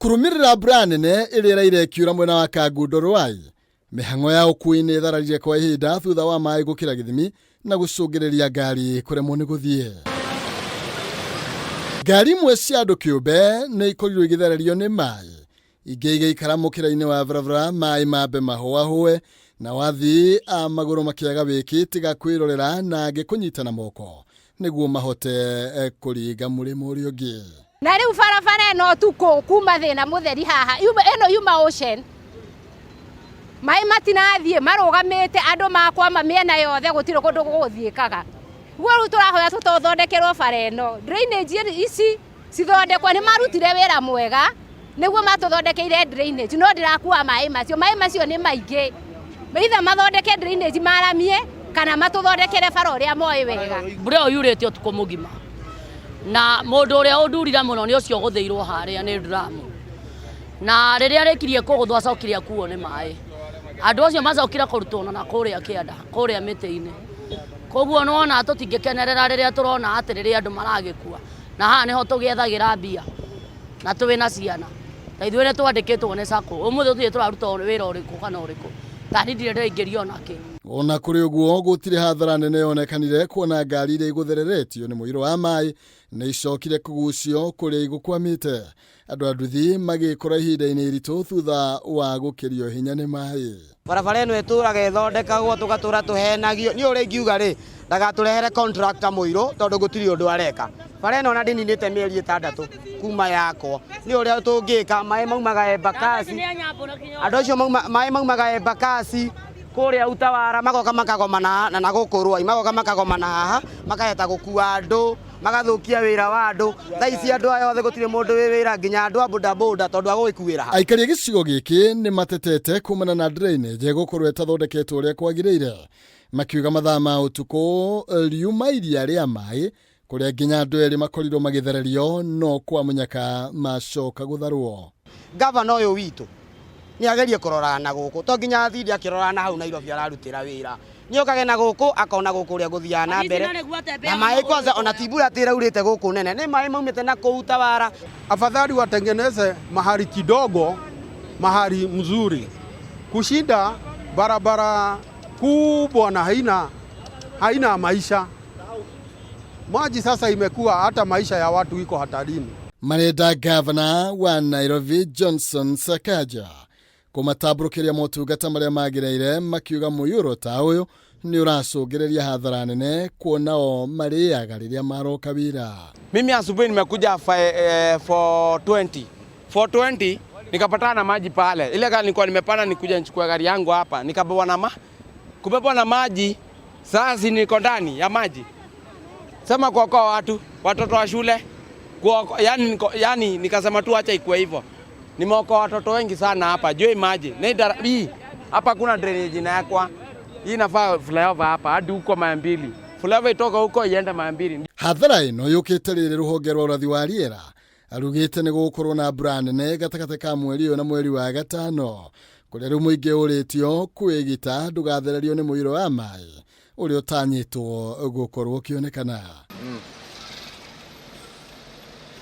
Kũrũmĩrĩra mbura nene ĩrĩa ĩraire ĩkiura mwena wa Kangundo Rwai, mĩhang'o ya ũkuui nĩ ĩthararire kwa ihinda thutha wa maĩ gũkĩra gĩthimi na gũcũngĩrĩria ngari kũremwo nĩ gũthiĩ. Ngari imwe cia andũ kĩũmbe nĩ ikorirwo igĩthererio nĩ maĩ, ingĩ igĩikara mũkĩra-inĩ wa barabara maĩ mambe mahũahũe, na wathii a magũrũ makĩaga wĩki tiga kwĩrorera na angĩ kũnyitana moko nĩguo mahote kũringa mũrĩmo ũrĩa ũngĩ. Na rĩu barabara ĩno ũtukũ kuma thĩna mũtheri haha yuma ĩno yuma ocean maĩ matinathiĩ marũgamĩte andũ makwama mĩena yothe gũtirĩ kũndũ gũgũthiĩkaga guo rĩu tũrahoya tũtothondekerwo bara ĩno drainage ici cithondekwo nĩ marutire wĩra mwega nĩguo matũthondekeire drainage no ndĩrakua maĩ macio maĩ macio nĩ maingĩ either mathondeke drainage maramie kana matũthondekere bara ũrĩa moĩ wega. Mbura ĩyo yurĩte ũtukũ mũgima na mũndũ ũrĩa ũndurire mũno nĩ ũcio ũgũthĩirwo harĩa nĩ nduramu na rĩrĩa arĩkirie kũgũthwo acokire akuo nĩ maĩ. Andũ acio macokire kũrutwo na kũrĩa kĩanda kũrĩa mĩtĩ-inĩ koguo nĩwona tũtingĩkenerera rĩrĩa tũrona atĩ rĩrĩa andũ maragĩkua na haha nĩho tũgĩethagĩra mbia na twĩ na ciana ta ithuĩ nĩ twandĩkĩtwo nĩ sacco ũmũthĩ tũtirĩ tũraruta wĩra ũrĩkũ kana ũrĩkũ ta niĩ ndirĩ ndĩraingĩria ona kĩ. Ona kũrĩ ũguo gũtirĩ hathara nene yonekanire kuona ngari iria igũthereretio nĩ mũiyũro wa maĩ nĩ icokire kũgucio kũrĩa igũkwamĩte. Andũ a nduthi magĩkora ihinda-inĩ iritũ thutha wa gũkĩrio hinya nĩ maĩ. Barabara ĩno ĩtũraga ĩthondekagwo tũgatũra tũhenagio. Niĩ ũrĩa ingiuga rĩ, ndagatũrehere contractor mũirũ tondũ gũtirĩ ũndũ areka. Bara ĩno ona ndĩninĩte mĩeri ĩtandatũ kuma yakwo. Nĩ ũrĩa tũngĩka, maĩ maumaga Embakasi, andũ acio mauma, maĩ maumaga Embakasi kũrĩa Utawala magoka makagomana na gũkũ Rwai, magoka makagomana haha makaheta gũkua andũ, magathũkia wĩra wa andũ. Thaa ici andũ aya othe gũtirĩ mũndũ wĩ wĩra nginya andũ a bodaboda tondũ agũgĩkuĩra ha? Aikari a gĩcigo gĩkĩ nĩ matetete kumana na drainage gũkorwo ĩtathondeketwo ũrĩa kwagĩrĩire, makiuga mathaa ma ũtukũ riuma iria rĩa maĩ kũrĩa nginya andũ erĩ makorirwo magĩthererio no kwa mũnyaka macoka gũtharwo. Gavana ũyũ witũ nĩ agerie kũrora na gũkũ, to nginya athinde akĩrora na hau Nairobi ararutĩra wĩra. Nĩ okage na gũkũ akona gũkũ ũrĩa gũthiaga na mbere. Na maĩ kwanza ona ti mbura atĩ ĩraurĩte gũkũ nene, nĩ maĩ maumĩte na kũu Tawara. Afadhali watengeneze mahali kidogo, mahali mzuri kushinda barabara kubwa na haina maisha. Maji sasa imekuwa hata maisha ya watu iko hatarini. Marenda gavana wa Nairobi Johnson Sakaja kũmatambũrũkĩria motungata marĩa magĩrĩire, makiuga mũiyũro ta ũyũ nĩ ũracũngĩrĩria hathara nene kuona o marĩaga rĩrĩa maroka wĩra. Mimi asubuhi nimekuja 420 420 nikapatana na maji pale. Ile gari nilikuwa nimepanda nikuja nichukue gari yangu hapa, nikabebwa na kubebwa na maji. Sasa niko ndani ya maji. Sema kuokoa watu, watoto wa shule. Kuoko, yani, niko, yani nikasema tu acha ikuwe hivyo. Nimeokoa watoto wengi sana hapa. Juu maji. Nei hii hapa kuna drainage inawekwa. Hii inafaa flyover hapa hadi huko maya mbili. Flyover itoka huko iende maya mbili. Hathara ĩno yũkĩte rĩrĩ rũhonge rwa ũrathi wa rĩera arugĩte nĩ gũgũkorwo na mbura nene gatagatĩ ka mweri ũyũ na mweri wa gatano kũrĩa rĩu mũingĩ ũrĩtio kwĩgita ndũgathererio nĩ mũiyũro wa maĩ ũrĩa ũtanyĩtwo gũkorwo ũkĩonekana.